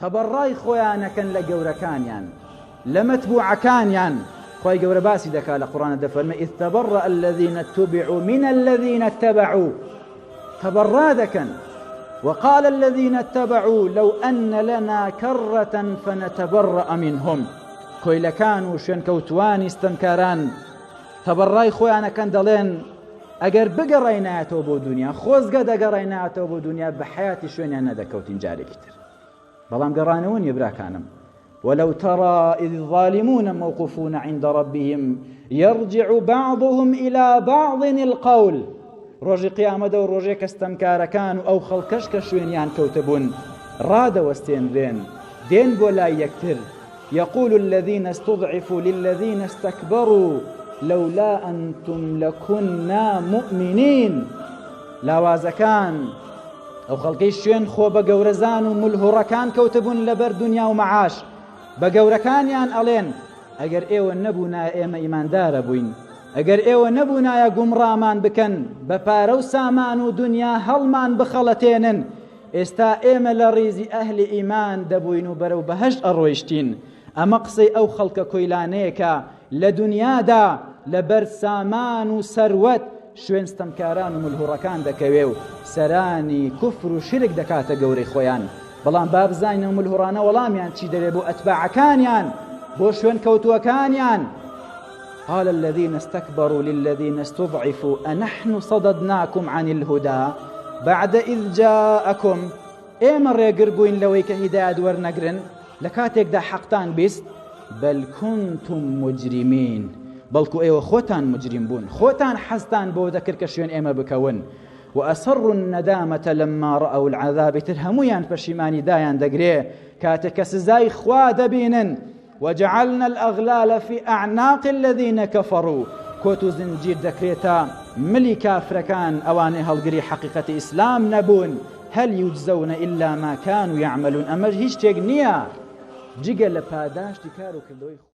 تەبەڕای خۆیانەکەن لە گەورەکانیان لە مەتبوعەکانیان خوای گەورە باسی دەکا لە قورئانە دەفەرمێ اذ تبرأ الذین اتبعوا من الذین اتبعوا تەبەڕا دەکەن وقال الذين اتبعوا لو أن لنا كرة فنتبرأ منهم کۆیلەکان و شوێنکەوتوانی ستەمکاران تەبەڕای خۆیانەکەن دەڵێن ئەگەر بگەڕینایەتەوە بۆ دنیا خۆزگە دەگەڕیناتەوە بۆ دنیا بە حیاتی شوێنیان نەدەکەوتین جارێکی تر بەڵام گەڕانەوە نیە براکانم ولو ترى إذ الظالمون موقوفون عند ربهم يرجع بعضهم إلى بعض القول ڕۆژی قیامەتە و ڕۆژێک کە ستەمکارەکان و ئەو خەڵکەش کە شوێنیان کەوتبوون ڕادەوەستێنرێن دێن بۆ لای یەکتر يقول الذين استضعفوا للذين استكبروا لولا أنتم لكنا مؤمنين لاوازەکان ئەو خەڵکەی شوێن خۆ بە گەورەزان و ملهوڕەکان کەوتبوون لەبەر دنیا و مەعاش بە گەورەکانیان ئەڵێن ئەگەر ئێوە نەبوونایە ئێمە ئیماندارە بووین ئەگەر ئێوە نەبوونایە گومڕامان بکەن بە پارە و سامان و دنیا هەڵمان بخەڵەتێنن ئێستا ئێمە لە ڕیزی ئەهلی ئیمان دەبووین و بەرەو بەهەشت ئەڕۆیشتین ئەمە قسەی ئەو خەڵکە کۆیلانەیە کە لە دونیادا لەبەر سامان و سەروەت شوێن ستەمکاران و ملهوڕەکان دەکەوێ و سەرانی کوفر و شرک دەکاتە گەورەی خۆیان بەڵام با بزانین ئەو ملهوڕانە وەڵامیان چی دەبێ بۆ ئەتباعەکانیان بۆ شوێن کەوتووەکانیان قال الذين استكبروا للذين استضعفوا أنحن صددناكم عن الهدى بعد إذ جاءكم ئێمە ڕێگر بووین لەوەی کە هیدایەت وەرنەگرن لە کاتێکدا حەقتان بیست بل کنتم مجرمین بەڵکو ئێوە خۆتان مجرم بوون خۆتان حەزتان بۆ دەکرد کە شوێن ئێمە بکەون وأسروا الندامة لما رأوا العذاب تر هەمویان پەشیمانی دایان دەگرێ کاتێک کە سزای خوا دەبینن وجعلنا الأغلال في أعناق الذين كفروا کۆت و زنجیر دەکرێتە ملی کافرەکان ئەوانەی هەڵگری حەقیقەتی ئیسلام نەبوون هل يجزون إلا ما كانوا يعملون ئەمەش هیچ شتێک نییە جگە لە پاداشتی کار و کردەوەی.